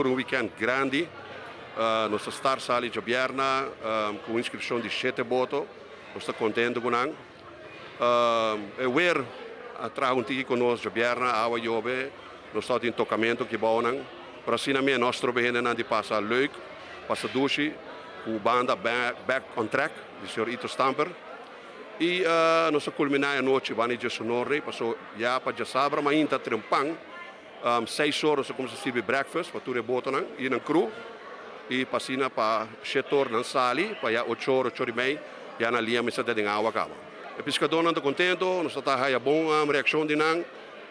Un weekend grandi. Nos ta start sali djabièrna ku un inskripshon di shete boto. Nos ta kontentu ku nan. E wer a traha un tiki ku nos djabièrna, awa yobe, nos tabatin tokamentu aki bou nan. Pero asina mi e nos trobe hendenan di pasa leuk, pasa dushi ku banda Back on Track di señor Ito Stamper. I nos a kulminá e anochi banda di djesonor paso ya pa djasabra mainta trempan. 6 or nos a kuminsá sirbi breakfast pa tur e botonan i nan crew i pa asina pa 7 or nan sali pa ya 8 or, 8:30 ya nan lia mester ta den awa kaba. E piskadónan ta kontentu, nos ta ta haya bon reakshon di nan,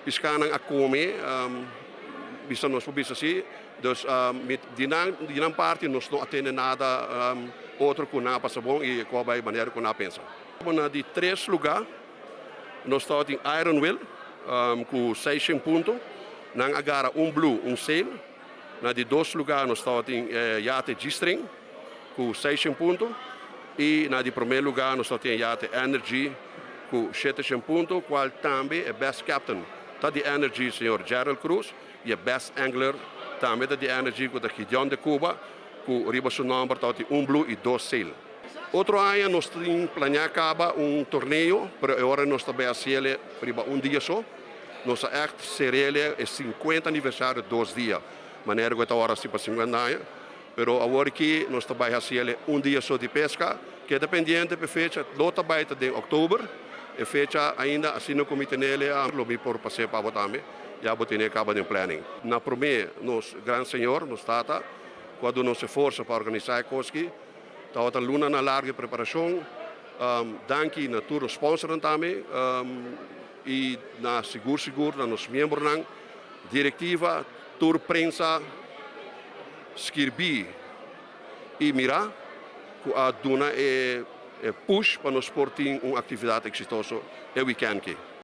piskanan a kome, bisa nos por bisa si, dus di nan parti nos no a tende nada otro ku nan a pasa bon i ku a bai manera ku nan a pensa. Na di tres lugá nos tabatin Iron Will ku 600 punto. Nan a gara un blue, un sail. Na di dos lugá nos tabatin yate G-String ku 600 punto. I na di promé lugá nos tabatin yate Energy ku 700 punto, kual tambe e best captain ta di Energy, señor Gerald Cruz, i e best angler tambe ta di Energy, ku ta Gideon de Cuba, ku riba su nòmber tabatin un blue i dos sail. Otro aña nos tin planeá kaba un torneo, pero e ora nos ta bai hasiel riba un dia so. Nos a ègt ser'el e 50 aniversario 2 dia, manera ku e ta ora asina pa 50 aña. Pero awor aki nos ta bai hasiel un dia so di peska. Keda pendiente pa e fecha, lo ta bai ta den òktober. E fecha ainda asina ku mi tene lo mi por pas'é pa bo tambe. Ya bo tene kaba den planning. Na promé nos gran Señor, nos Tata, ku a duna nos e forsa pa organisá e kos aki. Tabata lunanan largu di preparashon. Danki na tur nos sponsornan tambe i na sigur sigur na nos miembronan, direktiva, tur prensa skirbí i mirá ku a duna e push pa nos por tin un aktividat eksitoso e wikènt aki.